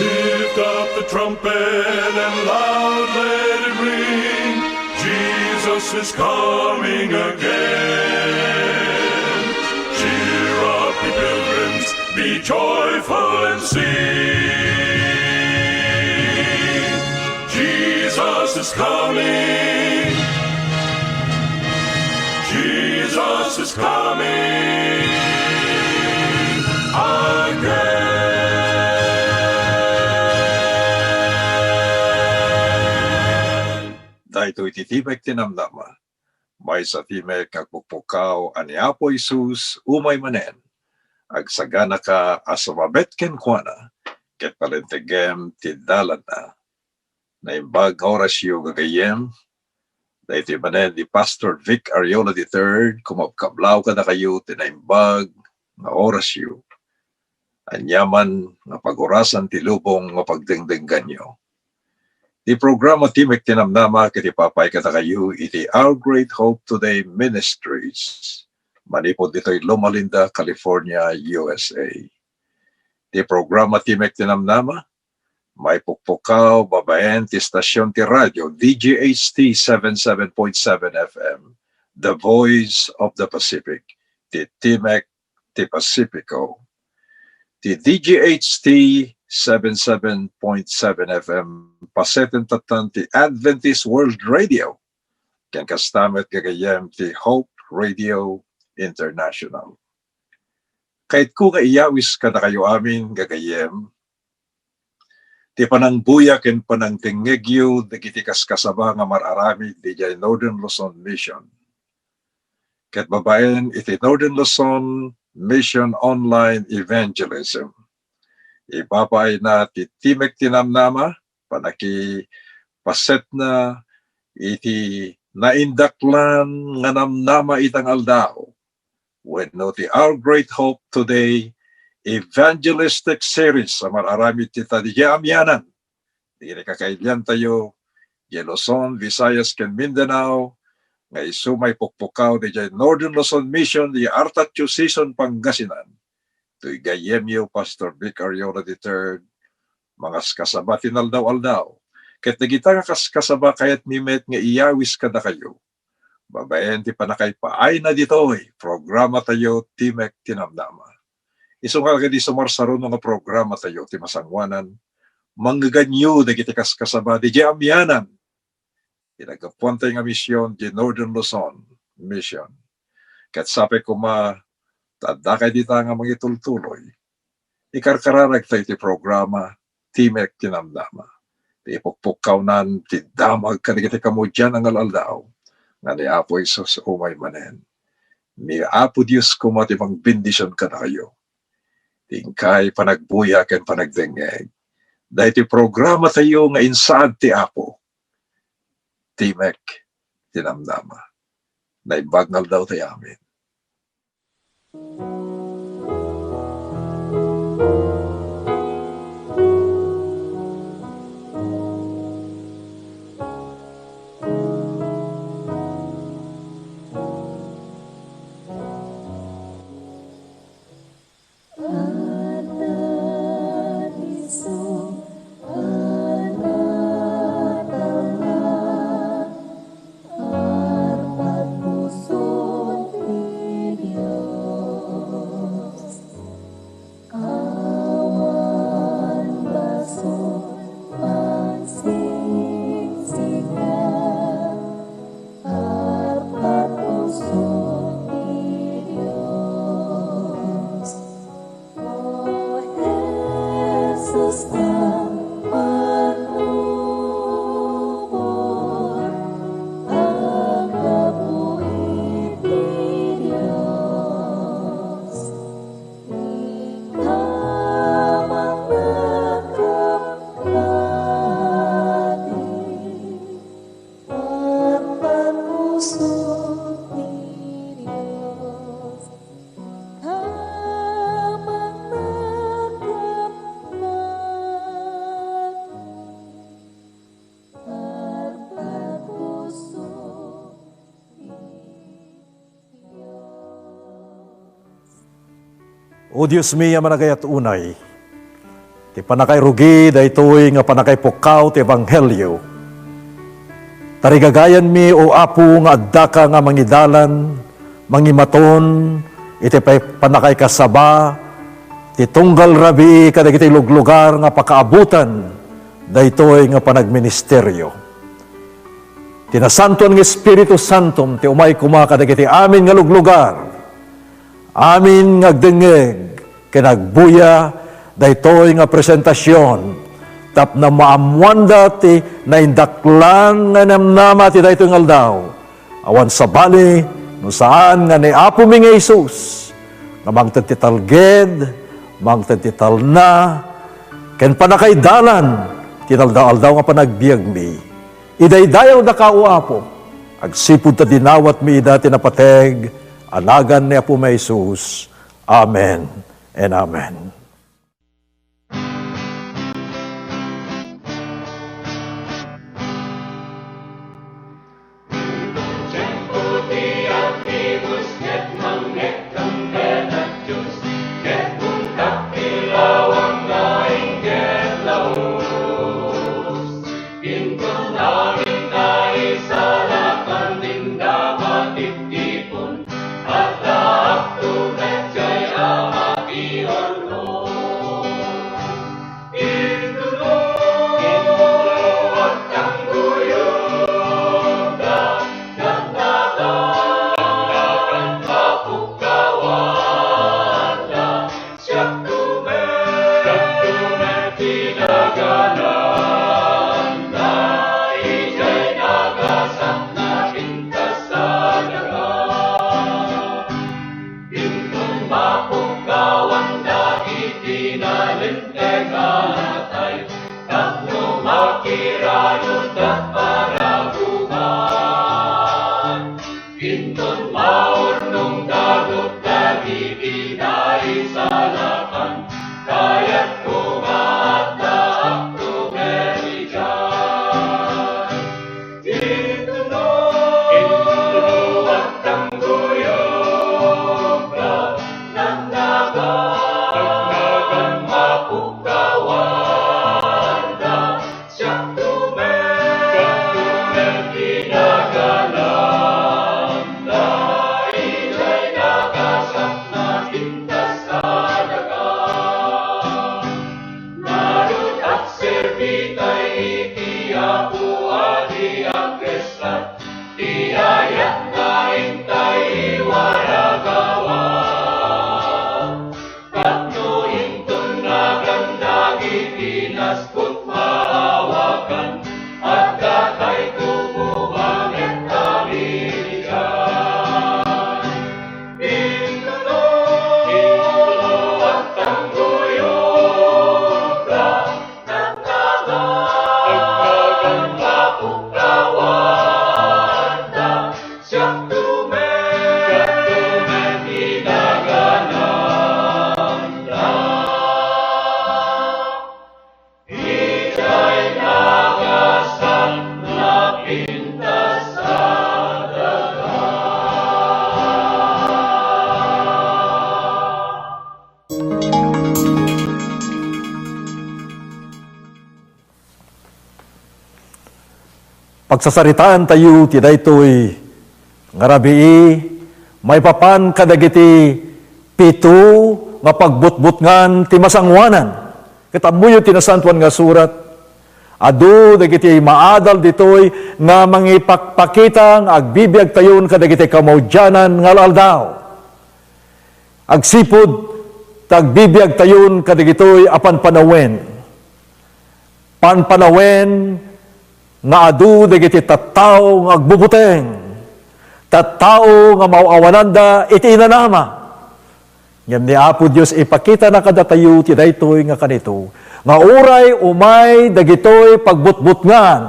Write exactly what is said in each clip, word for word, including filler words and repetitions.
Lift up the trumpet and loud let it ring. Jesus is coming again. Cheer up, ye pilgrims, be joyful and sing. Jesus is coming. Jesus is coming again. Daytoy ti Timek ti Namnama. Maysa ti met nga agpukpukaw a ni Apo Jesus umay manen. Agsaganaka a sumabet kenkuana, ket palentegem ti dalanna. Naimbag nga orasyo, gagayyem. Daytoy manen ni Pastor Vic Ariola the third, kumabkablaw kadakayo ti naimbag nga orasyo. Aniaman nga pagurasan ti lubong nga pagdengdengganyo. Ti programa Timek ti Namnama ket ipapaay kadakayo iti Our Great Hope Today Ministries. Manipud ditoy Loma Linda, California, U S A. Ti programa Timek ti Namnama, maipukpukaw babaen ti stasyon ti radio D G H T seven seven point seven F M, The Voice of the Pacific, ti Timek ti Pacifico. Ti D G H T seven seven point seven F M, paseten tattan ti Adventist World Radio, ken kasta met gagayyem ti Hope Radio International. Kayatko nga iyawis kadakayo amin, gagayyem, ti panangbuya ken panangdengngegyo dagiti kaskasaba nga mar-aramid idiay Northern Luzon Mission. Ket babaen iti Northern Luzon Mission Online Evangelism, ipapaayna ti Timek ti Namnama, panakipasetna iti naindaklan nga namnama ita nga aldaw, wenno ti Our Great Hope Today Evangelistic Series a mar-aramid ti ta didiay amianan. Dagiti kakailiantayo, diay Luzon, Visayas, ken Mindanao, nga isu maipukpukaw didiay Northern Luzon Mission, diay Artacho Season, Pangasinan. Toy gayyemyo, Pastor Vic Ariola the third, mangaskasaba ti naldaw-aldaw. Ket dagita nga kaskasaba, kayatmi met nga iyawis kadakayo babaen ti panakaipaayna ditoy programatayo, Timek ti Namnama. Isu nga kadi sumarsaruno nga programatayo ti masangoanan, mangngegganyo dagiti kaskasaba didiay amianan. Pinaggapuantayo nga mision, diay Northern Luzon Mission. Ket sapay koma ta addakay dita nga mangitultuloy. Ikarkararagtayo ti programa, Timek ti Namnama. Ti ipukpukkawnan ti damag kadagiti kamudian a ngal-aldaw nga ni Apo Jesus umay manen. Ni Apo Dios koma ti mangbendision kadakayo. Ti inkay panagbuya ken panagdengngeg. Daytoy programatayo nga insaad ti Apo. Timek ti Namnama. Naimbag nga aldawtayo amin. Arpad pusot ti Dios, awan basol, pagsingsingna. Arpad pusot ti Dios. O Jesus, a panubor, anggapu iti Dios. Ikaw mangngekkep kadi, arpad pusot ti Dios. O Dios mi a managayat unay, Ti pannakairugi daytoy nga pannakaipukkaw ti ebanghelio. Tarigagayanmi, O Apo, nga addaka nga mangidalan, mangimaton iti pay-, pannakaikasaba ti tunggal rabii kadagiti luglugar nga pakaabutan daytoy nga panagministerio. Ti nasantoan nga Espiritu Santom ti umay koma kadagiti amin nga luglugar, amin nga agdengngeg ken agbuya daytoy nga presentasion tapno maammoanda ti naindaklan nga namnama ti daytoy nga aldaw. Awan sabali no saan nga ni Apomi nga Jesus nga mangted ti talged, mangted ti talna, ken pannakaidalan ti naldaw-aldaw nga panagbiagmi. Idaydayawdaka, O Apo, agsipud ta dinawatmi ida ti napateg a nagan ni Apomi a Jesus. Amen and amen. Tiempo ti agpibus ket mangngegkam ken Dios, ket untak ti lawang nga inggit laus. Inton amin naisalakan, dinda matiptipon, addaakto met jay Ama ti orno. Intono, intono agtangguyod, nagnagan, nagnagan mapukkawan, siakto met, siakto met ti nagananda, idiay nagasat napintas a daga. Inton mapukkawan dagiti nalinteg a natay, tapno makiranudda paraguman. Inton maurnongda met dagiti naisalakan, kayatko nga addaakto met idiay. Intono, intono agtangguyod, nagnagan, nagnagan mapukkawan, siakto met, siakto met ti nagananda, idiay nagasat napintas a daga. Ngarud, agserbitay iti Apo a di agresrat, ti ayat nga intay iwaragawan. Tapno inton nagan dagiti nasbut maawagan, adda tay kukubanget amin idiay. Intono, intono agtangguyod, nagnagan, nagnagan mapukkawan, siakto met, siakto met ti nagananda. Idiay nagasat napintas a daga. Pagsasaritaantayo ti daytoy nga rabii maipapan kadagiti pito nga pagbutbutngan ti masangoanan. Ket ammoyo ti Nasantoan nga Surat, adu dagiti maadal ditoy nga mangipakpakita nga agbibiagtayon kadagiti kamaudianan nga al-aldaw. Agsipud ta agbibiagtayon kadagitoy a panpanawen. Panpanawen nga adu dagiti tattao nga agbubuteng, tattao nga maaw-awananda iti inanama. Ngem ni Apo Dios ipakitana kadatayo ti daytoy nga kanito, nga uray umay dagitoy pagbutbutngan,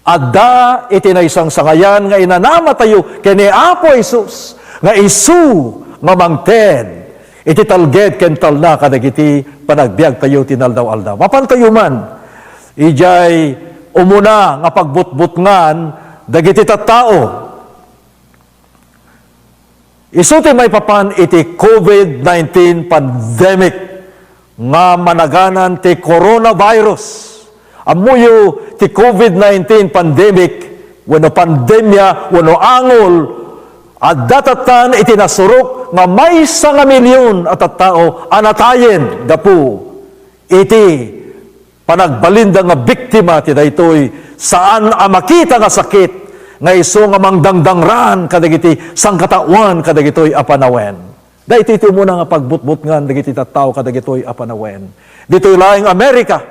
adda iti naisangsangayan nga inanamatayo ken ni Apo Jesus, nga isu nga mangted iti talged ken talna kadagiti panagbiagtayo ti naldaw-aldaw. Mapantayo man idiay umuna nga pagbutbutngan dagiti tattao. Isu ti maipapan iti covid nineteen pandemic nga managanan ti coronavirus. Ammoyo ti covid nineteen pandemic, wenno pandemia, wenno angol, adda tattan iti nasurok nga maysa nga milyon a tattao a natayen gapu iti panagbalinda nga biktima ti daytoy saan a makita nga sakit nga isu nga mangdangdangran kadagiti sangkataoan kadagitoy a panawen. Daytoy ti umuna nga pagbutbutngan dagiti tattao kadagitoy a panawen. Ditoy laeng Amerika,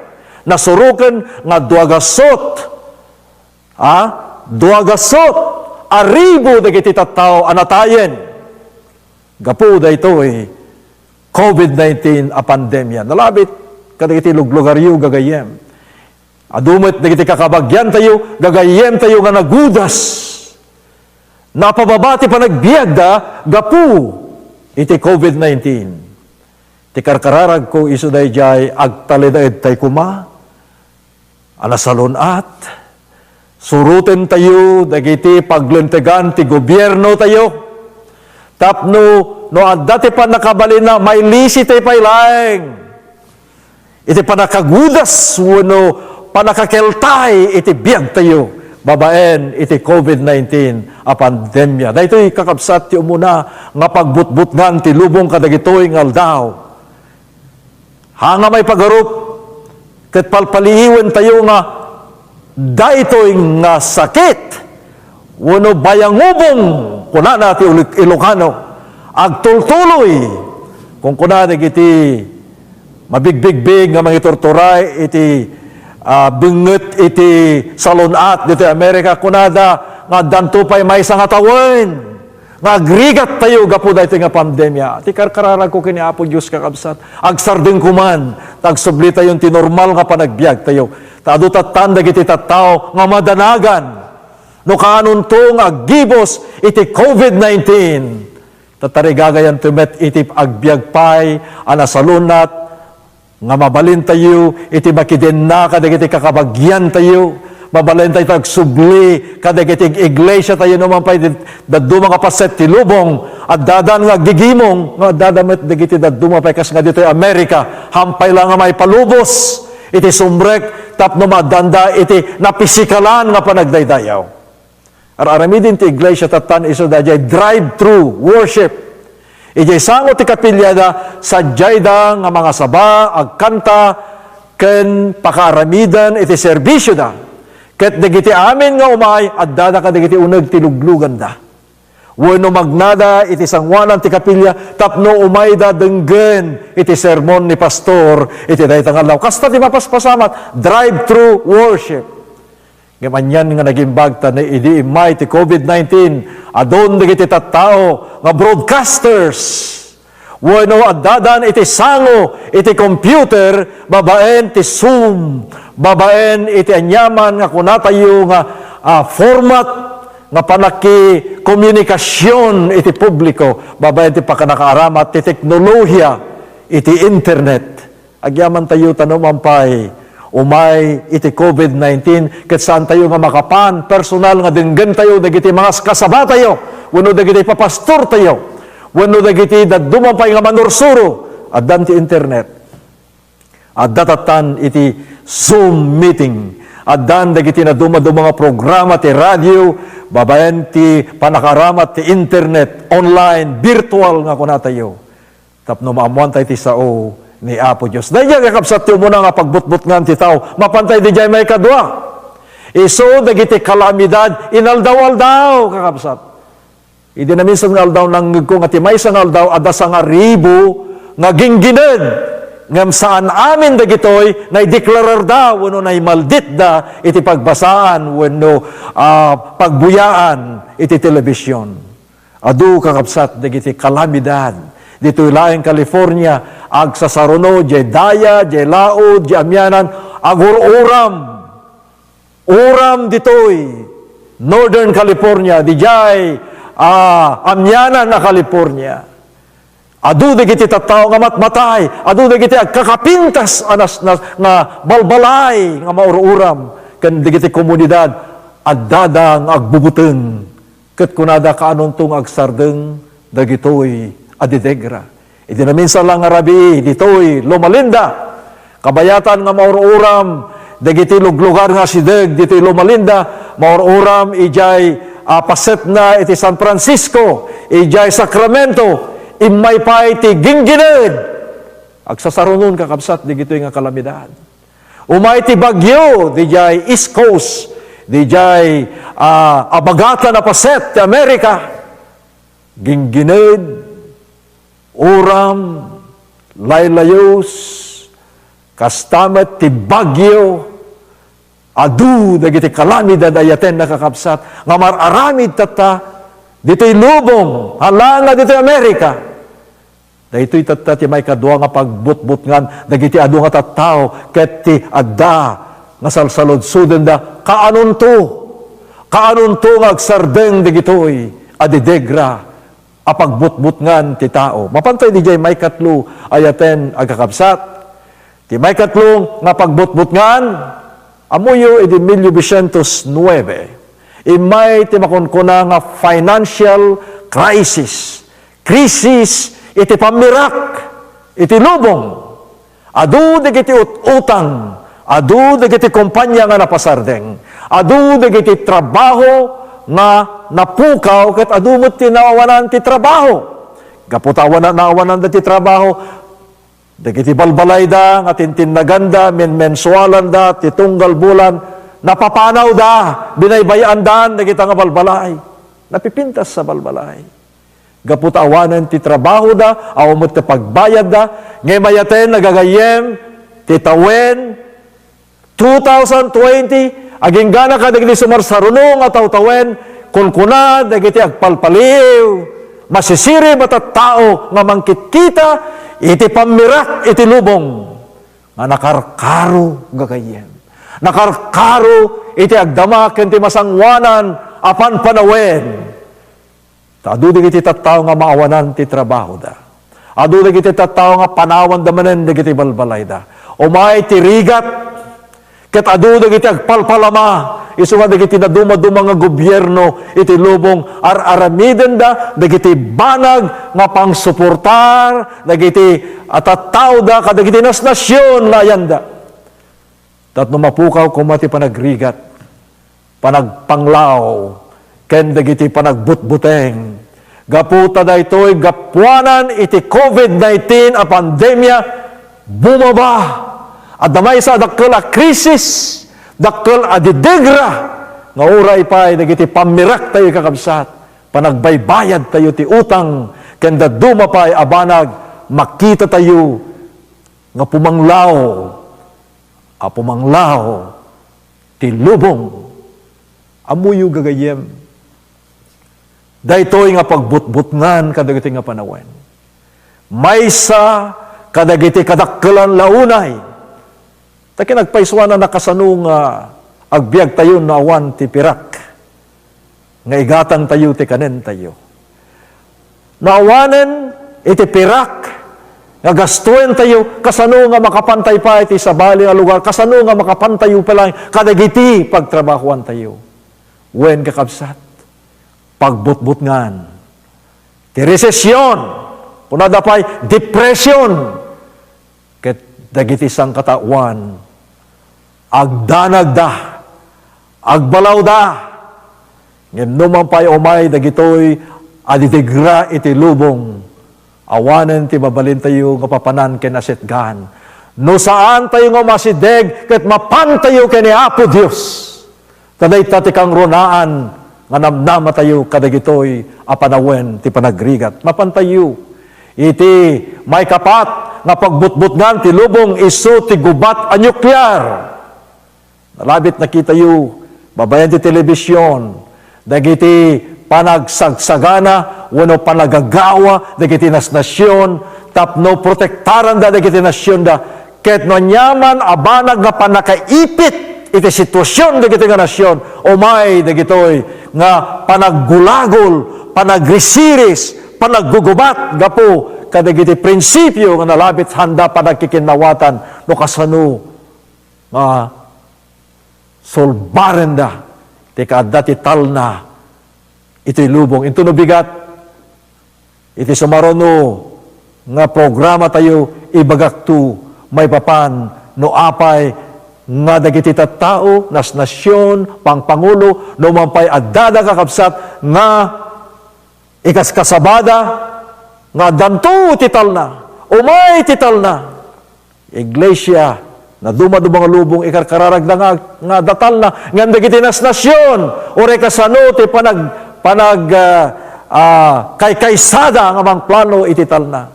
nasuroken nga duagasut, a, duagasut a ribu dagiti tattao a natayen gapu daytoy covid nineteen a pandemia. Nalabit kadagiti luglugaryo gagayyem. Adu met dagiti kakabagiantayo, gagayyemtayo nga nagudas. Napababa ti panagbiagda gapu iti covid nineteen. Ti karkararagko isu daydiay, agtalinaedtay koma a nasalun-at. Surotentayo dagiti paglentegan ti gobiernotayo tapno no adda ti pannakabalinna, mailisitay pay laeng iti pannakagudas wenno pannakakeltay iti biagtayo babaen iti covid nineteen a pandemia. Daytoy, kakabsat, ti umuna nga pagbutbutngan ti lubong kadagitoy nga aldaw. Haan nga maipagarup ket palpaliiwentayo nga daytoy nga sakit wenno bayangubong, kunana ti Ul-, Ilocano, agtultuloy, kunkuna dagiti mabigbigbig nga mangiturturay iti, ah, bengnget iti salun-at ditoy Amerika, kunada nga addanto pay maysa nga tawen nga agrigattayo gapu daytoy nga pandemia. Ti karkararagko ken ni Apo Dios, kakabsat, agsardeng koman ta agsublitayon ti normal nga panagbiagtayo. Ta adu tattan dagiti tattao nga madanagan no kaanonto nga aggibus iti covid nineteen. Ta tarigagayanto met iti agbiag pay a nasalun-at nga mabalintayo iti makidenna kadagiti kakabagiantayo, mabalintayo agsubli kadagiti ig-, iglesiatayo, no man pay di-, dadduma nga paset ti lubong, addadan nga aggigimong, nga addada met dagiti dadduma pay kas nga ditoy Amerika, haan pay la nga maipalubos iti sumrek tapno maaddanda iti napisikalan nga panagdaydayaw. Ar-aramiden ti iglesia tattan isu daydiay drive-thru worship. Idiay sango ti kapiliada, sadiayda nga mangasaba, agkanta, ken pakaaramiden iti serbisioda. Ket dagiti amin nga umay, addada kadagiti uneg ti lugluganda. Wenno magnada iti sangoanan ti kapilia tapno umayda denggen iti sermon ni pastor iti dayta nga aldaw. Kasta ti mapaspasamat, drive-thru worship. Ngem anian nga nagimbag ta idi immay ti covid nineteen, adun dagiti tattao nga broadcasters wenno addadan iti sango iti computer babaen ti Zoom, babaen iti aniaman nga kunatayo nga, ah, format nga panakikomunikasion iti publiko babaen ti pannakaaramat ti teknolohiya iti internet. Agyamantayo ta no man pay umay iti covid nineteen, ket saantayo nga makapan personal nga denggentayo dagiti mangaskasabatayo wenno dagiti papastortayo wenno dagiti dadduma pay nga manursuro. Addan ti internet. Adda tattan iti Zoom meeting. Addan dagiti nadumaduma nga programa ti radio, babaen ti pannakaaramat ti internet, online, virtual nga kunatayo. Tapno maammoantay ti sao ni Apo Dios. Daydiay, kakabsat, ti umuna nga pagbutbutngan ti tao. Mapantay didiay maikadua. Isu dagiti kalamidad inaldaw-aldaw, kakabsat. Idi naminsan nga aldaw, nangngegko nga ti maysa nga aldaw, adda sangaribu nga ginggined. Ngem saan amin dagitoy naideklararda wenno naimalditda iti pagbasaan wenno, ah, pagbuyaan iti telebision. Adu, kakabsat, dagiti kalamidad. Ditoy laeng California, agsasaruno, diay daya, diay laud, diay amianan, agur-uram. Uram ditoy Northern California, didiay, ah, amianan a California. Adu dagiti tattao nga matmatay, adu dagiti agkakapintas a nas-, nas-, nga balbalay nga maur-uram, ken dagiti komunidad addada nga agbubuteng. Ket kunada, kaanonto nga agsardeng dagitoy a didegra? Iti naminsan la nga rabii ditoy Loma Linda, kabayatan nga maur-uram dagiti luglugar nga asideg ditoy Loma Linda, maur-uram idiay, ah, pasetna iti San Francisco, idiay Sacramento, immay pay ti ginggined. Agsasarunon, kakabsat, dagitoy nga kalamidad. Umay ti bagyo, didiay East Coast, didiay, ah, abagatan a paset ti Amerika. Ginggined, uram, laylayus, kasta met ti bagyo, adu dagiti kalamidad a ayatenna, kakabsat, nga mar-aramid tatta ditoy lubong, hala nga ditoy Amerika. Daytoy tatta ti maikadua nga pagbutbutngan dagiti adu nga tattao ket ti adda nga salsaludsodenda, kaanonto? Kaanonto nga agsardeng dagitoy a didegra a pagbutbutngan ti tao? Mapantay didiay maikatlo a ayaten, agkakabsat. Ti maikatlo nga pagbutbutngan, ammoyo idi mil novecientos nuebe, immay ti makunkuna nga financial crisis, krisis iti pammirak iti lubong. Adu dagiti ut-utang, adu dagiti kompania nga napasardeng, adu dagiti trabaho nga napukaw, ket adu met ti naawanan ti trabaho. Gapu ta awan-, naawananda ti trabaho, dagiti balbalayda nga tintinnaganda, menmensualanda ti tunggal bulan, napapanawda, binaybay-andan dagita nga balbalay. Napipintas a balbalay. Gapu ta awanen ti trabahoda, awan met ti pagbayadda, ngem ayaten, gagayyem, ti tawen, two thousand twenty, aginggana kadagiti sumarsaruno nga tawtawen, kunkuna dagiti agpalpaliiw, masisirib a tattao nga mangkitkita iti pammirak iti lubong nga nakarkaro, gagayyem. Nakarkaro iti agdama ken ti masangoanan a panpanawen. Ta adu dagiti tattao nga maawanan ti trabahoda. Adu dagiti tattao nga panawanda manen dagiti balbalayda. Umay ti rigat, ket adu dagiti agpalpalama, isu nga dagiti nadumaduma nga gobierno iti lubong, ar-aramidenda dagiti banag nga pangsuportar dagiti a tattaoda kadagiti nasnasion nga ayanda. Tapno mapukaw koma ti panagrigat, panagpanglaw, ken dagiti panagbutbuteng. Gapu ta daytoy gapuanan iti covid nineteen a pandemia, bumaba. Adda maysa a dakkel a krisis, dakkel a didegra, nga uray pay dagiti pammiraktayo, kakabsat, panagbaybayadtayo ti utang, ken dadduma pay a banag, makitatayo nga pumanglaw, a pumanglaw ti lubong. Ammoyo, gagayyem, daytoy nga pagbutbutngan kadagiti nga panawen, maysa kadagiti kadakkelan la unay. Ta ket nagpaysuanan a kasano nga agbiagtayo no awan ti pirak nga igatangtayo ti kanentayo. No awanen iti pirak nga gastuentayo, kasano nga makapantay pay ti sabali nga lugar? Kasano nga makapantayo pay laeng kadagiti pagtrabahoantayo? Wen, kakabsat, pagbutbutngan ti resesion, kunada pay, depression, ket dagiti sangkataoan, agdanagda, agbalawda. Ngem no man pay umay dagitoy a didigra iti lubong, awanen ti mabalintayo nga papanan ken asetgan. No saantayo nga umasideg ket mapantayo ken ni Apo Dios. Ta dayta ti kangrunaan nga namnamatayo kadagitoy a panawen ti panagrigat. Mapantayo iti maikapat nga pagbutbutngan ti lubong isu ti gubat a nuklear. Nalabit nakitayo babaen ti telebision dagiti panagsagsagana wenno panagagawa dagiti nasnasion tapno protektaranda dagiti nasionda. Ket no aniaman a banag nga pannakaipit iti situasion dagiti nga nasion, umay dagitoy nga panaggulagol, panagrisiris, panaggugubat gapu kadagiti prinsipio nga nalabit sanda panagkikinnawatan no kasano nga sulbarenda ti kaadda ti talna iti lubong. Intono bigat, iti sumaruno nga programa tayo, ibagakto maipapan no apay nga dagiti tattao, nasnasion, pangpangulo, no man pay addada kakabsat nga ikaskasabada nga addanto ti talna, umay ti talna. Iglesia, naduma-duma nga lubong ikarkararagda nga, nga adda talna, ngem dagiti nasnasion, uray kasano ti panag-, panag-, ah, ah, kaykaysada nga mangplano iti talna.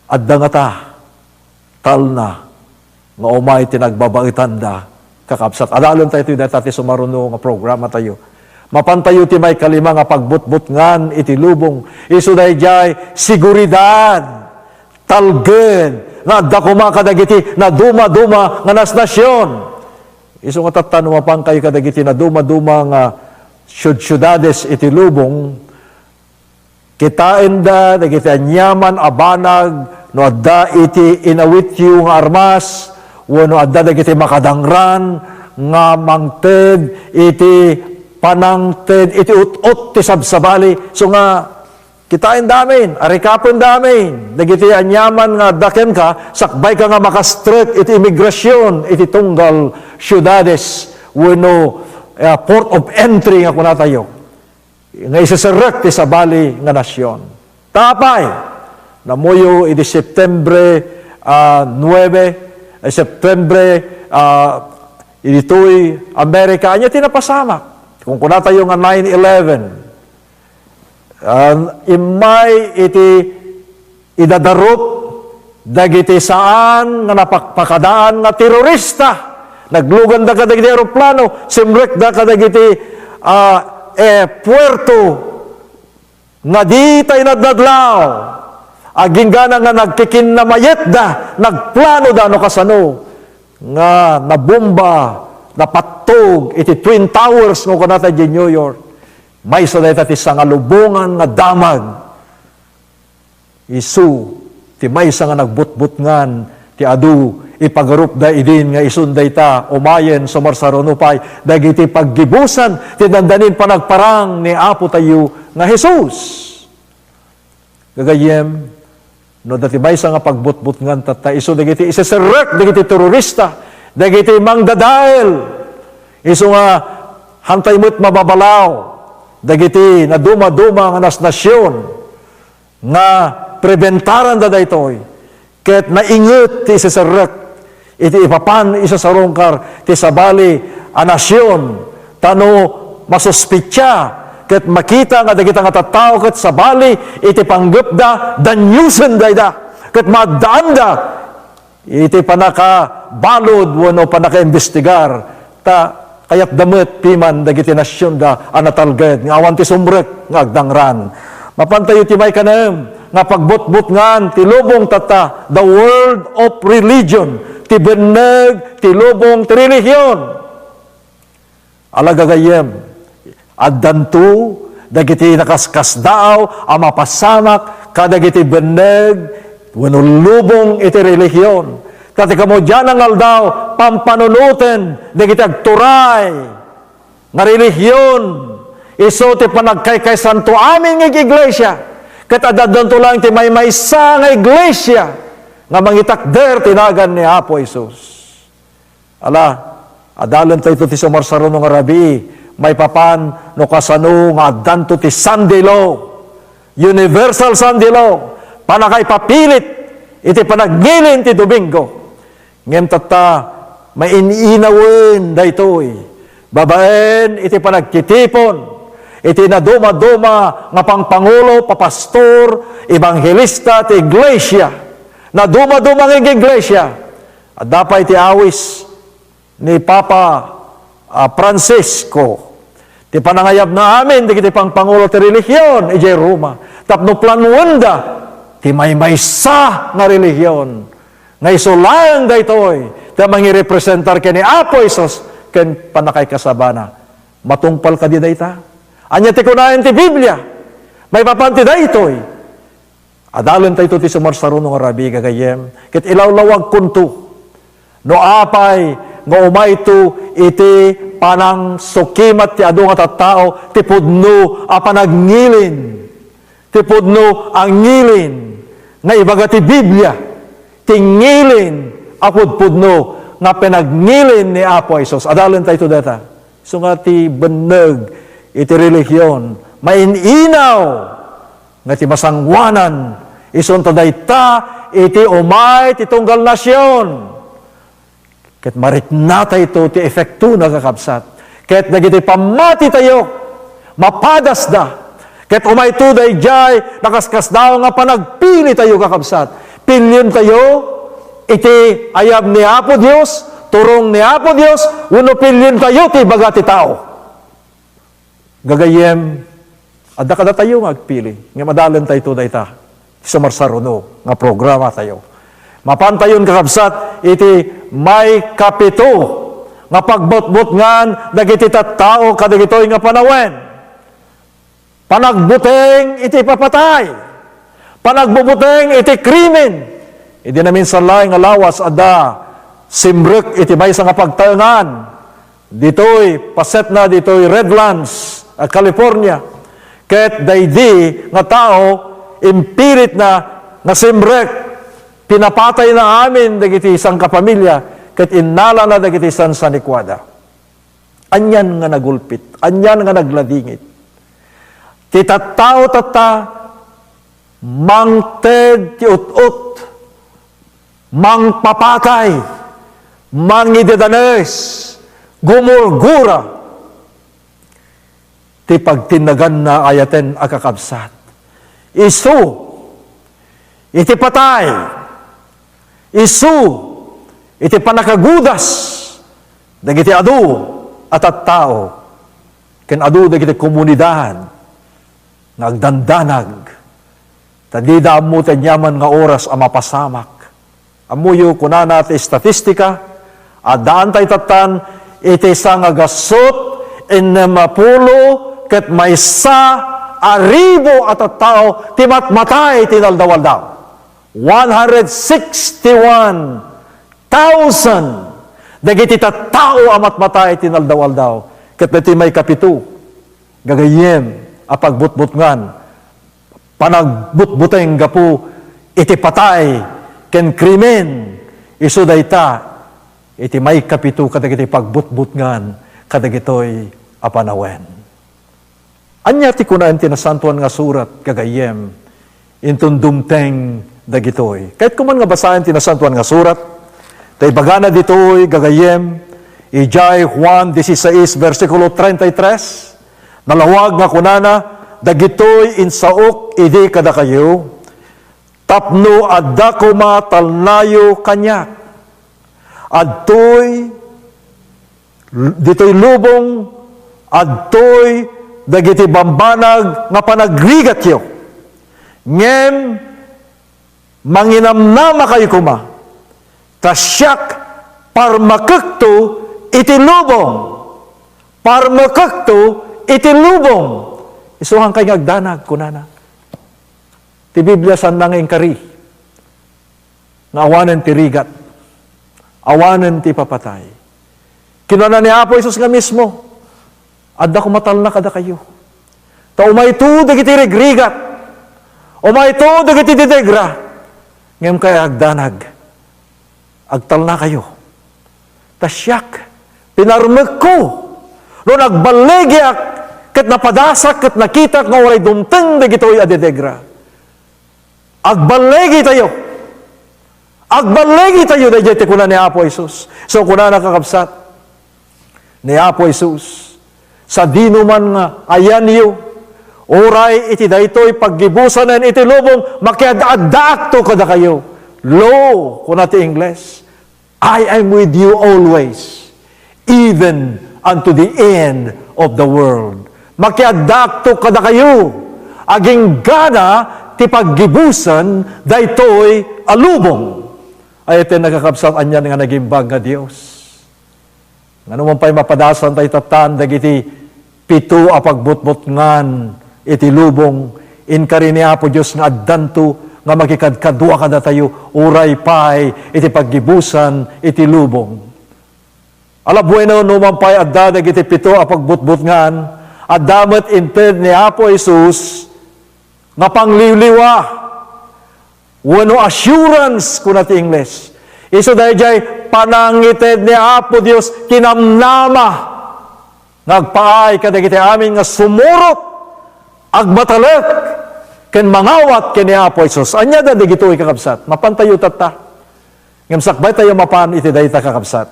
Adda ngata talna nga umay ti nagbabaetanda, kakabsat. Adalentayo ti dayta ti sumaruno nga programa tayo. Mapantayo ti maikalima nga pagbutbutngan iti lubong. Isu daydiay seguridad, talged, nga adda koma kadagiti naduma-duma nga nasnasion. Isu nga tatta, no mapankayo kadagiti naduma-duma nga siud-siudades iti lubong, kitaenda dagiti aniaman a banag no adda iti inawityo nga armas, wenno adda dagiti makadangran nga mangted iti panangted iti ut-ot ti sabsabali. So nga, kitaenda amin, arikapenda amin dagiti aniaman nga adda kenka, sakbayka nga makastrek iti imigrasion iti tunggal siudades wenno, eh, port of entry nga kunatayo, nga iseserrek ti sabali nga nasion. Ta apay, namuyo idi Septembre, ah, nuebe, eh, Septembre, ah, ditoy Amerika, ania ti napasamak? Kung kunatayo nga nine eleven, ah, immay iti idadarup dagiti saan nga napakpakadaan nga terorista. Nagluganda kadagiti eroplano, simrekda kadagiti, ah, eh, puerto nga ditay nadnadlaw. Agingga nga nagkikinnamayetda, nagplanoda no kasano nga nabomba, napattog iti Twin Towers nga kunata di New York. Maysa dayta ti sangalubongan nga damag. Isu ti maysa nga nagbutbutngan ti adu, ipagarupda idin nga isun dayta umayen sumarsaruno pay dagiti paggibusan ti dandanin panagparang ni Apo tayo nga Jesus. Gagayyem, no adda ti maysa nga pagbutbutngan tatta, isu dagiti iseserrek dagiti terorista, dagiti mangdadael, isu nga hantay met mababalaw dagiti naduma-duma nga nasnasion, nga prebentaranda daytoy, ket nainget ti iseserrek iti ipapan isasarungkar ti sabali a nasion, ta no masuspetsia ket makita nga dagita nga tattao ket sabali iti panggepda, daniusen dayta, ket maaddaanda iti pannakabalud wenno pannakaimbestigar, ta kayatda met piman dagiti nasionda a natalged nga awan ti sumrek nga agdangran. Mapantayo ti maikanem nga pagbutbutngan ti lubong tatta, the world of religion, ti benneg ti lubong ti relihion. Ala gagayyem, addanto dagiti nakaskasdaaw a mapasamak kadagiti benneg wenno lubong iti relihion. Ta ti kamudian nga aldaw, pampanunoten dagiti agturay nga relihion, isu ti panagkaykaysanto amin nga iglesia. Ket addanto laeng ti maymaysa nga iglesia nga mangitakder ti nagan ni Apo Jesus. Ala, adalentayo ti sumarsaruno nga rabii, maipapan no kasano nga addanto ti Sunday law, universal Sunday law, pannakaipapilit iti panagngilin ti Domingo. Ngem tatta, main-inawen daytoy babaen iti panagtitipon iti naduma-duma nga pangpangulo, papastor, ebanghelista ti iglesia, naduma-duma nga iglesia. Adda pay ti awis ni Papa, ah, Francisco, ti panangayabna amin dagiti pangpangulo ti relihion idiay Roma tapno planuenda ti maymaysa nga relihion nga isu laeng daytoy ti mangirepresentar ken ni Apo Jesus ken pannakaikasabana. Matungpal kadi dayta? Ania ti kunaen ti Biblia maipapan ti daytoy? Adalentayo ti sumarsaruno nga rabii, gagayyem, ket ilawlawagkonto no apay nga umayto iti panangsukimat ti adu nga tattao ti pudno a panagngilin, ti pudno a ngilin nga ibaga ti Biblia, ti ngilin a pudpudno nga panagnilin ni Apo Jesus. Adalentayto dayta. Isu nga ti benneg iti relihion, main-inaw nga ti masangoanan, isunto dayta iti umay ti tunggal nasion. Ket mariknatayto ti epektona, kakabsat. Ket dagiti pammatitayo, mapadasda. Ket umayto daydiay nakaskasdaaw nga panagpilitayo, kakabsat. Piliontayo iti ayab ni Apo Dios, turong ni Apo Dios, wenno piliontayo ti ibaga ti tao. Gagayyem, adda kadatayo nga agpili, ngem adalentayto dayta ti sumarsaruno nga programatayo. Mapantayon, kakabsat, iti maikapito nga pagbutbutngan dagiti tattao kadagitoy nga panawen. Panagbuteng iti ipapatay. Panagbubuteng iti krimen. Idi naminsan laeng nga lawas, adda simrek iti maysa nga pagtaengan. Ditoy, pasetna ditoy Redlands, a, California. Ket daydi nga tao, impiritna nga simrek, pinapatayna amin dagiti sangkapamilya, ket innalana dagiti sansanikuada. Anian nga nagulpit, anian nga nagladingit. Ti tattao tatta, mangted ti ut-ot, mangpapatay, mangidedanes, gumurgura. Ti pagtinnaganna, ayaten a kakabsat. Isu iti patay, isu iti pannakagudas dagiti adu a tattao ken adu dagiti komunidad nga agdandanag, ta dida ammo ti aniaman nga oras a mapasamak. Ammoyo, kunana ti estatistika, addaantay tattan iti sangagasut ennem a pulo ket maysa a ribu a tattao ti matmatay ti inaldaw-aldaw. One hundred sixty-one thousand dagiti tattao a matmatay ti inaldaw-aldaw. Ket daytoy maikapito, gagayyem a pagbutbutngan, panagbutbuteng gapu iti patay ken krimen, isu dayta iti maikapito kadagiti pagbutbutngan kadagitoy a panawen. Ania ti kunaen ti Nasantoan nga Surat, gagayyem, inton dumteng dagitoy? Kayatko man nga basaen ti Nasantoan nga Surat, ta ibagana ditoy, gagayyem, idiay Juan dieciséis, bersikulo treinta y tres, nalawag nga kunana, "Dagitoy insaok idi kadakayo, tapno adda koma talnayo kaniak. Adtoy, ditoy lubong, adtoy dagiti bambanag nga panagrigatyo. Ngem manginamnamakayo koma, ta siak parmekekto iti lubong." Parmekekto iti lubong. Isu hankay nga agdanag, kunana. Ti Biblia, saanna nga inkari nga awanen ti rigat, awanen ti ipapatay. Kinuna ni Apo Jesus nga mismo, "Adda koma talna kadakayo. Ta umayto dagiti rigrigat, umayto dagiti didegra, ngem kay agdanag, agtalnakayo. Ta siak, pinarmekko. No nagballigiak, ket napadasak, ket nakitak nga uray dumteng dagitoy a didegra, agballigitayo. Agballigitayo," daydiay ti kuna ni Apo Jesus. So, kunana, kakabsat, ni Apo Jesus, "Sadino man nga ayanyo, uray iti daytoy paggibusanen iti lubong, makiad-addaakto kadakayo. Lo," kuna ti Ingles, "I am with you always, even unto the end of the world." Makiaddaakto kadakayo, aginggana ti paggibusan daytoy a lubong. Ay, iti nakakabsat, anian nga nagimbag nga Dios. Ngano man pay mapadasan tayo tatan dagiti pito a pagbutbutngan iti lubong, inkari ni Apo Dios nga addanto nga makikadkadua kadatayo uray pay iti paggibusan iti lubong. Ala bueno, no man pay adda dagiti pito a pagbutbutngan, adda met inted ni Apo Jesus nga pangliwliwa. wenno assurance, kuna ti Ingles. Isu daydiay panangited ni Apo Dios ti namnama nga agpaay kadagiti amin nga sumurot, agmatalek, ken mangawat ken ni Apo Jesus. Ania da dagitoy, kakabsat? Mapantayo tatta. Ngem sakbay tayo mapan iti dayta, kakabsat.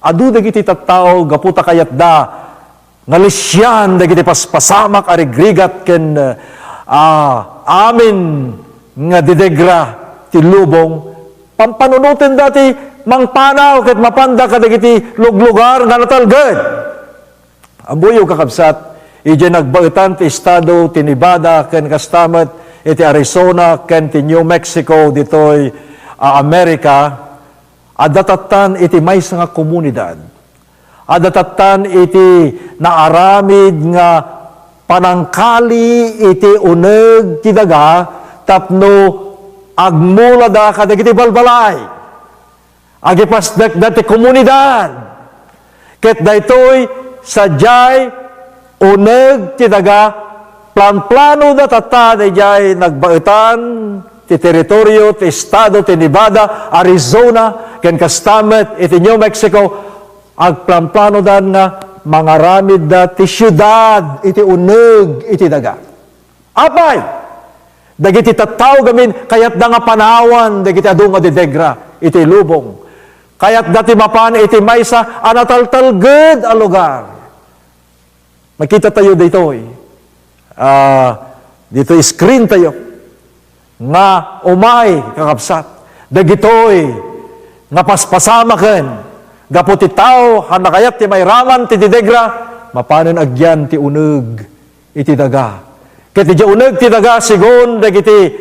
Adu dagiti tattao gapu ta kayatda nga lisian dagiti paspasamak a rigrigat ken, ah, amin nga didegra ti lubong, pampanunotenda ti mangpanaw ket mapanda kadagiti luglugar nga natalged. Ammoyo, kakabsat, idiay nagbaetan ti estado ti Nevada ken kasta met iti Arizona ken ti New Mexico ditoy, ah, Amerika, adda tattan iti maysa nga komunidad. Adda tattan iti naaramid nga panangkali iti uneg ti daga tapno agmulada kadagiti balbalay. Agipasdekda ti komunidad. Ket daytoy sadiay uneg ti daga, planplanoda tatta daydiay nagbaetan ti teritorio ti estado ti Nevada, Arizona, ken kasta met iti New Mexico, agplanplanoda nga mangaramidda ti siudad iti uneg iti daga. Apay, dagiti tattao gamin, kayatda nga panawan dagiti adu nga didegra iti lubong. Kayatda ti mapan iti maysa a nataltalged a lugar. Makita tayo ditoy. Ah, ditoy screen tayo. Nga umay, kakabsat, dagitoy nga paspasamaken gapu ti tao a nakayat ti mairaman ti didegra, mapanen agyan ti uneg iti daga. Ket idiay uneg ti daga, segun dagiti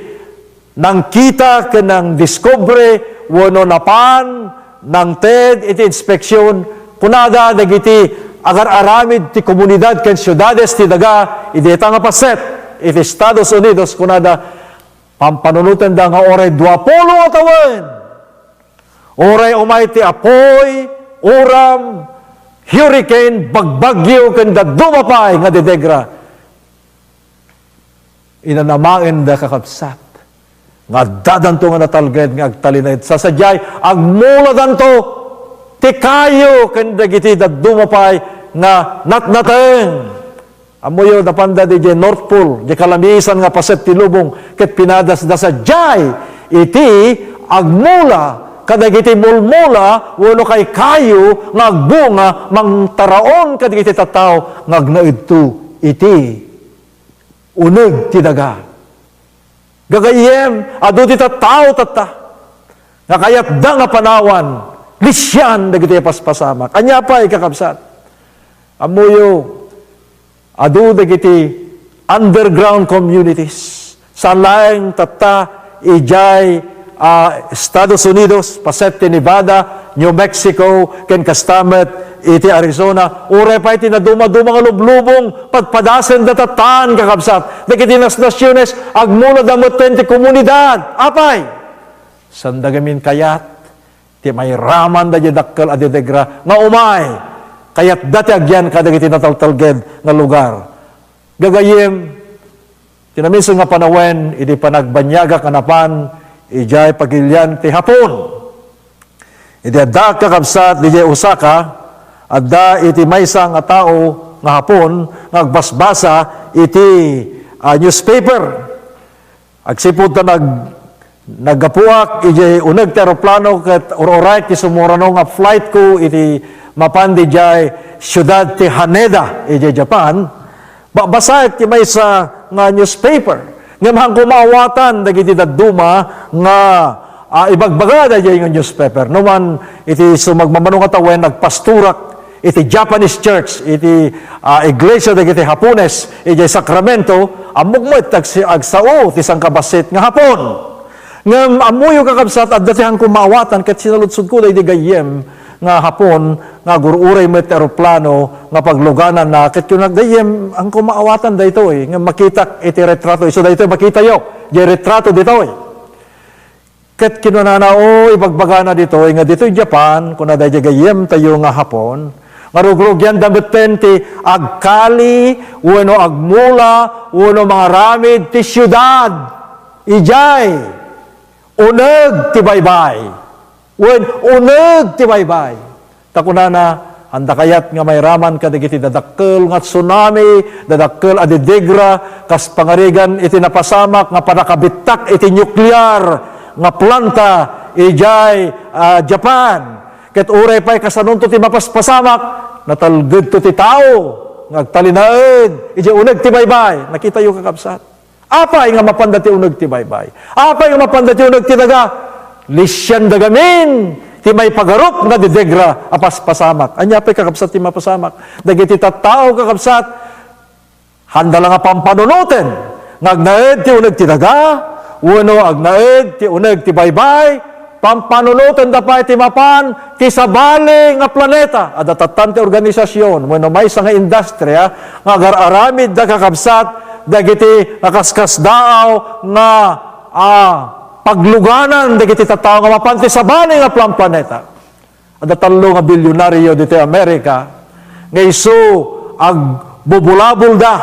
nangkita ken nangdiskobre wenno napan, nangted iti inspeksion, kunada dagiti agar-aramid ti komunidad ken siudades ti daga idi dayta nga paset iti Estados Unidos, kunada, pampanunotenda nga uray duapulo a tawen, uray umay ti apuy, uram, hurricane, bagbagyo, ken dadduma pay nga didegra, inanamaenda, kakabsat, nga addadanto nga natalged nga agtalinaed. Sa sadiay, agmuladanto ti kayo ken dagiti dadduma pay nga natnateng. Ammoyo, napanda diay North Pole, diay kalamisan nga paset ti lubong, ket pinadasda sadiay iti agmula kadagiti mulmula wenno kaykayo nga agbunga mangtaraon kadagiti tattao nga agnaedto iti uneg ti daga. Gagayyem, adu ti tattao tatta nga kayatda nga panawan, lisian dagiti paspasamak. Ania pay, kakabsat? Ammoyo, adu dagiti underground communities. Saan laeng tatta idiay, ah, Estados Unidos, paset ti Nevada, New Mexico, ken kasta met iti Arizona. Uray pay ti naduma-duma nga lublubong, padpadasenda tattan, kakabsat. Dagiti nasnasiones, agmulada metten ti komunidad. Apay? Sanda gamin kayat ti mairaman daydiay dakkel a didegra nga umay, kayatda ti agyan kadagiti nataltalged nga lugar. Gagayyem, ti naminsan nga panawen, idi panagbaniagak a napan idiay pagilian ti Japon. Idi addaak, kakabsat, didiay Osaka, adda iti maysa nga tao nga Japon nga agbasbasa iti, ah, newspaper. Agsipud ta nag-, naggapuak idiay uneg ti aeroplano ket ur-urayek ti sumurano nga flight ko iti mapan didiay siudad ti Haneda idiay Japan, babasaek ti maysa nga newspaper. Ngem haanko maawatan dagiti dadduma nga, ah, ibagbaga daydiay nga newspaper. Numan iti sumagmamano nga tawen, nagpastorak iti Japanese church, iti, ah, iglesia dagiti Japones, idiay Sacramento, ammok met ti agsi-, agsao ti sangkabassit nga Japon. Ngem ammoyo, kakabsat, adda ti haanko maawatan ket sinaludsodko daydi gayyem nga Japon nga agur-uray met ti aeroplano nga paglugananna, ket kunak, "Gayyem, haanko maawatan daytoy, ngem makitak iti retrato." Isu daytoy makitayo, diay retrato ditoy. Ket kinunana, "O, ibagbagana ditoy nga ditoy Japan," kuna daydiay gayyemtayo nga Japon, "nga rugrugianda metten ti agkali wenno agmula wenno mangaramid ti siudad idiay uneg ti baybay. Wen, uneg ti baybay. Ta kunana, anda kayat nga mairaman kadagiti dadakkel nga tsunami, dadakkel a didigra, kas pangarigan iti napasamak nga pannakabittak iti nuklear nga planta idiay, ah, Japan. Ket uray pay kasanonto ti mapaspasamak, natalgedto ti tao nga agtalinaed idiay uneg ti baybay. Nakitayo, kakabsat? Apay nga mapanda ti uneg ti baybay? Apay nga mapanda ti uneg ti daga? Lisianda gamin ti maipagarup nga didigra a paspasamak. Ania pay, kakabsat, ti mapasamak? Dagiti tattao, kakabsat, handa la nga pampanunoten nga agnaed ti uneg ti daga, wenno agnaed ti uneg ti baybay, Pampanunotenda pay ti mapan ti sabali nga planeta. Adda tattan ti organisasyon wenno maysa nga industria nga agar-aramidda, kakabsat, dagiti nakaskasdaaw nga, ah, pagluganan dagiti tattao nga mapan ti sabali nga plan-, planeta. Adda tallo nga bilyonaryo ditoy Amerika nga isu agbubulabulda,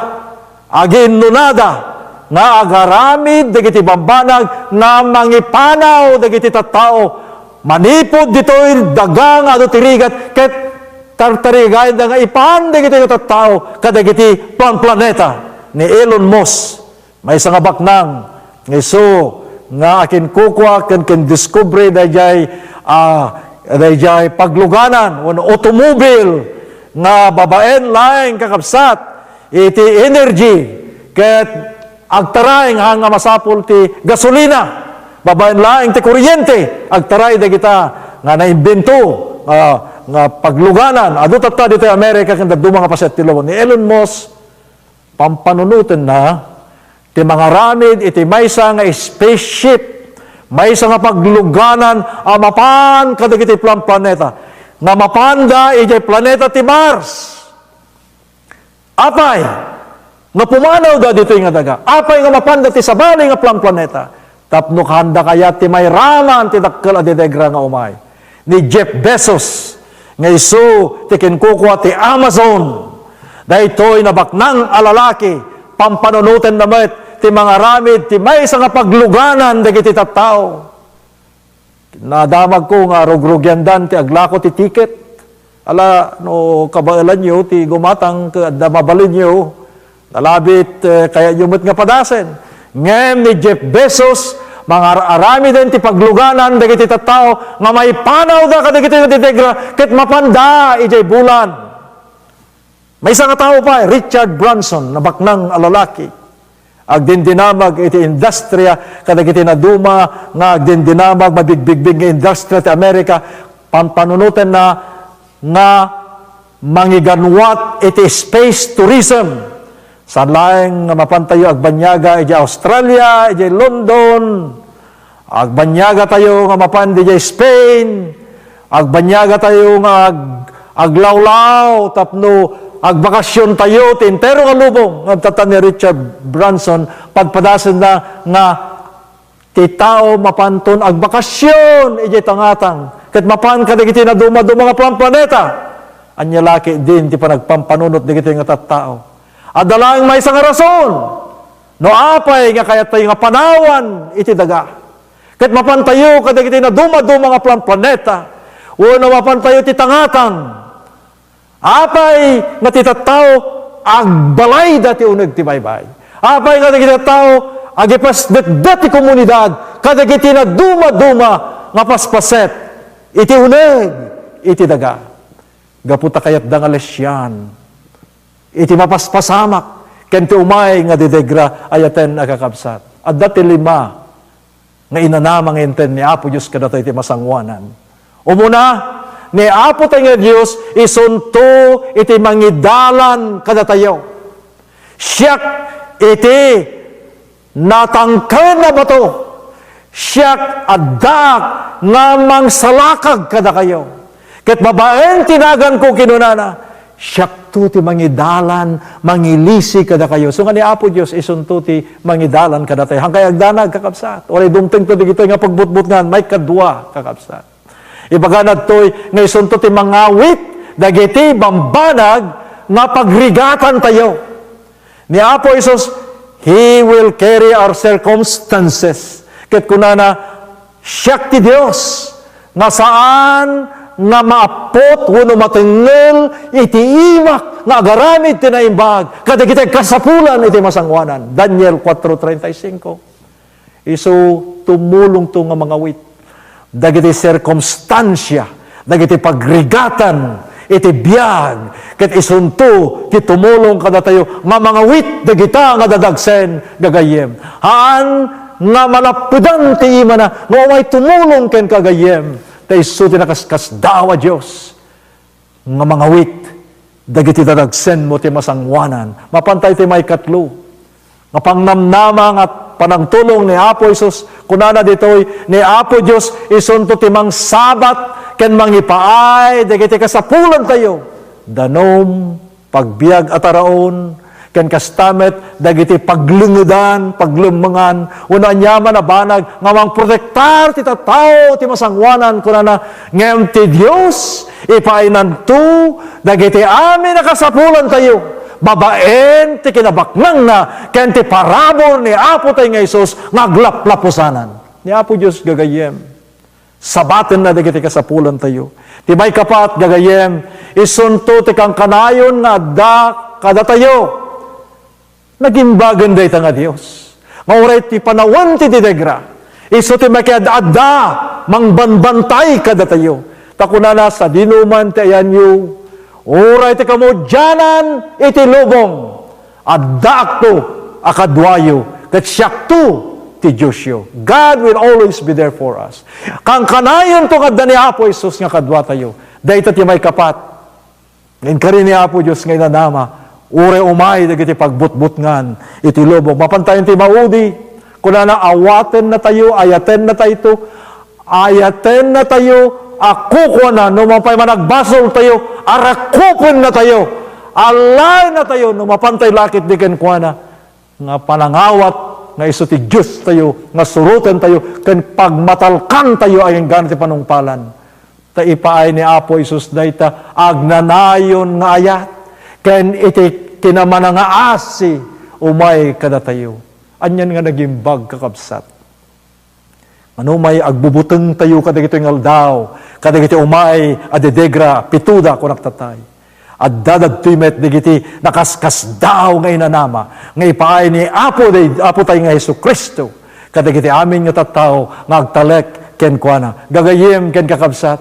agiinnunada nga agaramid dagiti bambanag nga mangipanaw dagiti tattao manipud ditoy daga nga adu ti rigat ket tartarigayda nga ipan dagiti nga tattao kadagiti plan-, planeta ni Elon Musk. Maysa nga baknang nga isu nga akinkukua ken kindiskubre daydiay, ah, daydiay pagluganan wenno automobil nga babaen laeng, kakabsat, iti energy ket agtaray nga, nga masapul ti gasolina, babaen laeng ti kuryente, agtaray dagita nga naimbento, ah, nga pagluganan. Adu tatta ditoy Amerika ken dadduma nga paset ti lubong. Ni Elon Musk, pampanunotenna ti mangaramid iti maysa nga spaceship, maysa nga pagluganan a mapan kadagiti plan-, planeta, nga mapanda idiay planeta ti Mars. Apay nga pumanawda ditoy nga daga? Apay nga mapanda ti sabali nga plan-, planeta? Tapno kaanda kayat ti mairaman ti dakkel a didegra nga umay ni Jeff Bezos, nga isu ti kinkukua ti Amazon. Daytoy nabaknang a lalaki, pampanunotenna met ti mangaramid ti maysa nga pagluganan dagiti tattao. Nadamagko nga rugrugiandan ti aglako ti tiket. Ala, no kabaelanyo ti gumatang ket adda mabalinyo, nalabit, eh, kayatyo met nga padasen. Ngem ni Jeff Bezos, mangar-aramiden ti pagluganan dagiti tattao nga maipanawda kadagiti nga didegra ket mapanda idiay bulan. Maysa nga tao pay, Richard Branson, nabaknang a lalaki. Agdindinamag iti industria kadagiti naduma nga agdindinamag, mabigbigbig nga industria ti Amerika, pampanunotenna nga mangiganwat iti space tourism. Saan laeng nga mapantayo agbanyaga idiay Australia, idiay London, agbanyaga tayo nga mapan idiay Spain, agbanyaga tayo nga ag-, aglawlaw tapno agbakasyon tayo ti entero nga lubong. Ngem tatta ni Richard Branson, padpadasenna nga ti tao mapanton agbakasyon idiay tangatang, ket mapan kadagiti nadumaduma nga plan-, planeta. Ania la ketdin ti panagpampanunot dagiti nga tattao? Adda laeng maysa nga rason. No apay nga kayat tayo nga panawan iti daga, ket mapan tayo kadagiti nadumaduma nga plan-, planeta, wenno mapan tayo ti tangatang, apay nga ti tattao agbalayda ti uneg ti baybay? Apay nga dagiti tattao agipasdetdet ti komunidad kadagiti nadumaduma nga paspaset iti uneg iti daga? Gapu ta kayatda nga lesian iti mapaspasamak ken ti umay nga didegra. Ayaten a kakabsat, adda ti lima nga inanama nga inted ni Apo Dios kadatayo ti masangoanan. Umuna, ni Apo tayo nga Dios isunto iti mangidalan kadatayo. Siak iti natangken a bato. Siak addaak nga mangsalakag kadakayo. Ket babaen ti naganko, kinunana, siakto ti mangidalan, mangilisi kadakayo. So nga ni Apo Dios, isunto ti mangidalan kadatayo. Hankay agdanag, kakabsat. Uray dumtengto digitoy nga pagbutbutngan, maikadua, kakabsat. Ibagana ditoy nga isunto ti mangawit dagiti bambanag nga pagrigatantayo. Ni Apo Jesus, "He will carry our circumstances." Ket kunana, Siak ti Dios nga saan nga maappot wenno matengngel iti imak nga agaramid ti naimbag kadagiti kasapulan iti masangoanan. Daniel kuatro treinta y cinco. Isu tumulongto nga mangawit dagiti sirkumstansia, dagiti pagrigatan iti biag, ket isunto ti tumulong kadatayo nga mangawit dagita nga dadagsen gagayyem. Haan nga malappedan ti imana nga umay tumulong kenka gagayyem, ta isu ti nakaskasdaaw a Dios nga mangawit dagiti dadagsenmo ti masangoanan. Mapan tayo ti maikatlo nga pangnamnama nga panagtulong ni Apo Jesus. Kunana ditoy, ni Apo Dios isunto ti mangsabat ken mangipaay dagiti kasapulantayo. Danum, pagbiag a taraon, ken kasta met dagiti paglengedan, paglemmengan, wenno aniaman a banag nga mangprotektar ti tattao ti masangoanan, kunana, ngem ti Dios, ipaynanto dagiti amin a kasapulantayo babaen ti kinabaknangna ken ti parabur ni Apo tayo nga Jesus nga aglaplapusanan. Ni Apo Dios gagayyem, sabatenna dagiti kasapulantayo. Ti maikapat, gagayyem, isunto ti kankanayon nga adda kadatayo. Nagimbagen dayta nga Dios nga uray ti panawen ti didegra, isu ti makiad-adda, mangbanbantay kadatayo. Ta kunana, sadinoman ti ayanyo, uray ti kamudianan iti lubong, addaakto a kaduayo, ket siakto ti Diosyo. God will always be there for us. Kankanayonto nga adda ni Apo Jesus nga kaduatayo. Dayta ti maikapat. Inkari ni Apo Dios nga inanama, uray umay dagiti pagbutbutngan iti lubong. Mapantayon ti maudi, kunana, awatennatayo, ayatennatayto, ayatennatayo a kukuana no mapay managbasoltayo, arakupennatayo, alaennatayo no mapantay la ketdi kenkuana nga panangawat nga isu ti Diostayo, nga surotentayo ken pagmatalkantayo a inggana ti panungpalan. Ta ipaay ni Apo Jesus dayta agnanayon nga ayat, ken iti kinamana nga asi umay kadatayo. Anian nga nagimbag, kakabsat? Mano may agbubutengtayo kadagitoy nga aldaw, kadagiti umay a didegra, pitoda, kunak tatay. Adda dagitoy met dagiti nakaskasdaaw nga inanama nga ipaay ni Apo, Apo tayo nga Jesu-Cristo kadagiti amin nga tattao nga agtalek kenkuana. Gagayyem ken kakabsat,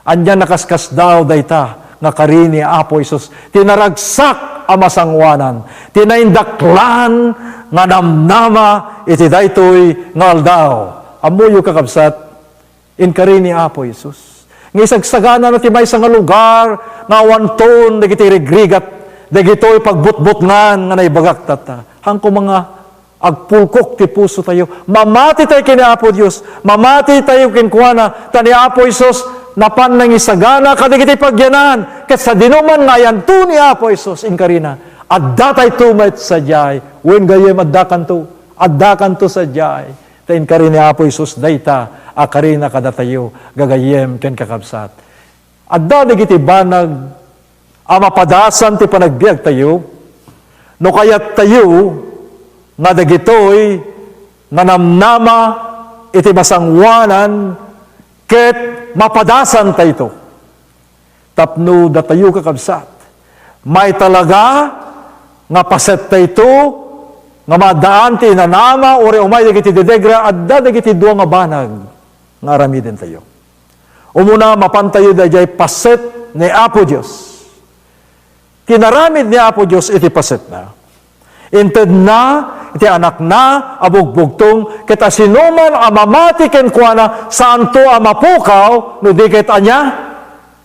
ania nakaskasdaaw dayta nga kari ni Apo Jesus, ti naragsak a masangoanan, ti naindaklan nga namnama iti daytoy nga aldaw. Ammoyo, kakabsat, inkari ni Apo Jesus nga isagsaganana ti maysa nga lugar nga awanton dagiti rigrigat dagitoy pagbutbutngan nga naibagak tatta. Haan koma nga agpulkok ti pusotayo. Mamati tayo ken ni Apo Dios. Mamati tayo kenkuana. Ta ni Apo Jesus, napan nangisagana kadagiti pagyanan. Ket sadinoman nga ayanto ni Apo Jesus, inkarina, adda tayo met sadiay. Wen gayyem, addakanto. Addakanto sadiay. Ta inkari ni Apo Jesus dayta a karina kadatayo, gagayyem ken kakabsat. Adda dagiti banag a mapadasan ti panagbiagtayo no kayattayo nga dagitoy nga namnama iti masangoanan ket mapadasantayto. Tapno datayo, kakabsat, maitalaga nga pasettayto nga maddaan ti inanama, uray umay dagiti didegra, adda dagiti dua nga banag nga aramidentayo. Umuna, mapantayo daydiay paset ni Apo Dios. Kinaramid ni Apo Dios iti pasetna. Intedna iti Anakna a bugbugtong, ket asinoman a mamati kenkuana, saanto a mapukaw, no di ket ania?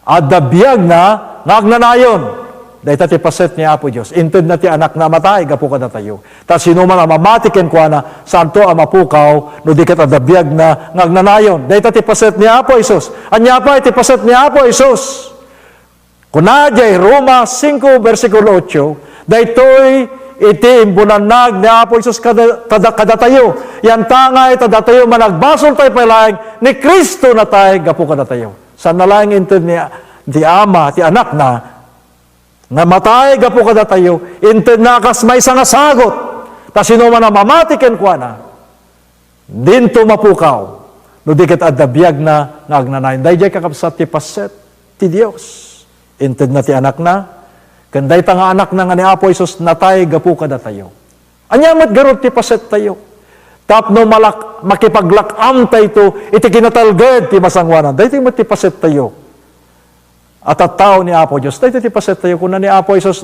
Adda biagna nga agnanayon. Dayta ti paset ni Apo Dios. Intedna ti Anakna a matay gapu kadatayo. Ta sinoman a mamati kenkuana, saanto a mapukaw, no di ket adda biagna nga agnanayon. Dayta ti paset ni Apo Jesus. Ania pay ti paset ni Apo Jesus? Kuna diay Roma singko, bersikulo otso, daytoy iti imbunannag ni Apo Jesus kada, kada, kadatayo. Yantangay ta datayo managbasoltayo pay laeng ni Cristo natay gapu kadatayo. Saanna laeng inted ni, ti Ama, ti Anakna, nga matay gapu kadatayo, intedna a kas maysa nga sagut. Ta sinoman a mamati kenkuana, dinto mapukaw. No di ket adda biagna nga agnanayon. Daydiay, kakabsat, ti paset ti Dios. Intedna ti Anakna, ken dayta nga Anakna nga ni Apo Jesus natay gapu kadatayo. Ania met garud ti pasettayo? Tapno malak-, makipaglak-amtayto iti kinatalged ti masangoanan. Daytoy met ti pasettayo a tattao ni Apo Dios. Daytoy ti pasettayo. Kuna ni Apo Jesus,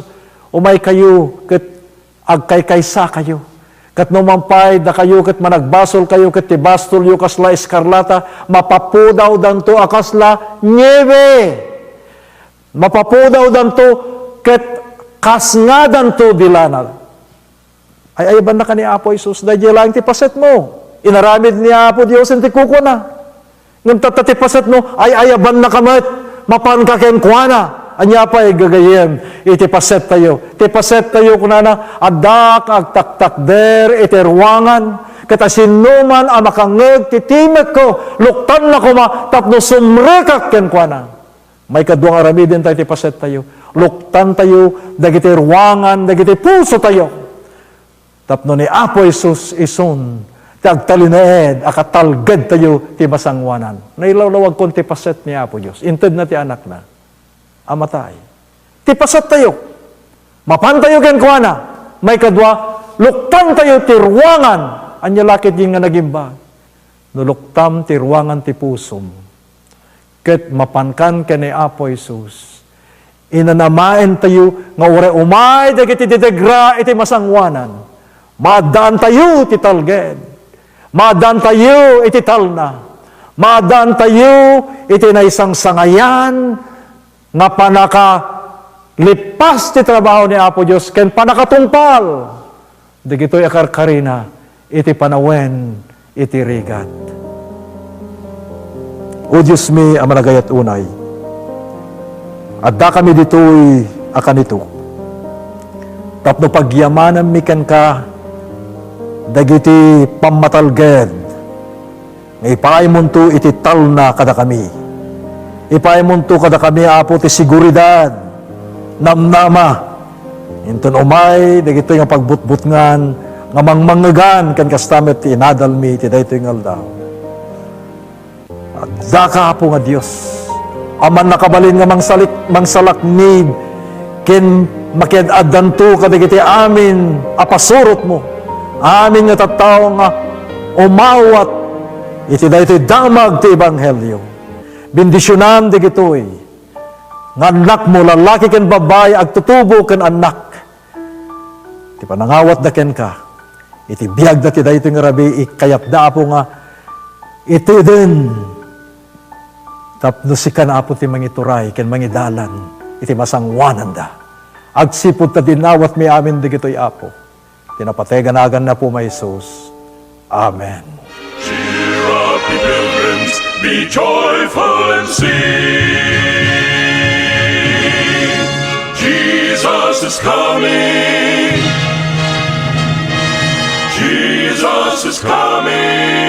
"Umaykayo ket agkaykaysakayo. Ket no mangpay dakayo ket managbasolkayo ket ti bastolyo kasla eskarlata, mapapudawdanto a kasla niebe. Mapapudawdanto ket kasngadanto dilanad." Ay-ayabannaka ni Apo Jesus, daydiay laeng ti pasetmo. Inaramid ni Apo Dios iti kukuana. Ngem tatta ti pasetmo, ay-ayabannaka met, mapanka kenkuana. Ania pay, gagayyem, iti pasettayo? Ti pasettayo, kunana, "Addak agtaktakder iti ruangan, ket asinoman a makangngeg ti timekko, luktanna koma tapno sumrekak kenkuana." Maikadua nga aramiden tayo ti pasettayo, luktantayo dagiti ruangan dagiti pusotayo. Tapno ni Apo Jesus isun ti agtalinaed a katalgedtayo ti masangoanan. Nailawlawagkon ti paset ni Apo Dios. Intedna ti Anakna a matay. Ti pasettayo, mapantayo kenkuana. Maikadua, luktantayo ti ruangan. Ania la ketdi nga nagimba? No luktam ti ruangan ti pusom, ket mapankan ken ni Apo Jesus, inanamaentayo nga uray umay dagiti didegra iti masangoanan, maaddaantayo ti talged, maaddaantayo iti talna, maaddaantayo iti naisangsangayan nga pannakalipas ti trabaho ni Apo Dios ken pannakatungpal dagitoy a karkarina iti panawen iti rigat. O Diosmi a managayat unay, addakami ditoy a kanitok tapno pagyamananmi kenka dagiti pammatalged nga ipaaymonto iti talna kadakami. Ipaaymonto kadakami, Apo, ti seguridad, namnama, inton umay dagitoy nga pagbutbutngan nga mangmangngegan ken kasta met ti inadalmi iti daytoy nga aldaw. Addaka, Apo nga Dios, a mannakabalin nga mangsalik-, mangsalaknib ken makiad-addanto kadagiti amin a pasurotmo, amin nga tattao nga umawat iti daytoy damag ti ebanghelio. Bendisionam dagitoy nga annakmo, lallaki ken babbai, agtutubo ken annak. Ti panangawatda kenka iti biagda ti daytoy nga rabii, kayatda, Apo, nga iteden tapno sika, Apo, ti mangituray ken mangidalan iti masangoananda. Agsipud ta dinawatmi amin dagitoy, Apo, ti napateg a nagan ni Apo Jesus. Amen. Cheer up, ye pilgrims, be joyful and sing. Jesus is coming. Jesus is coming.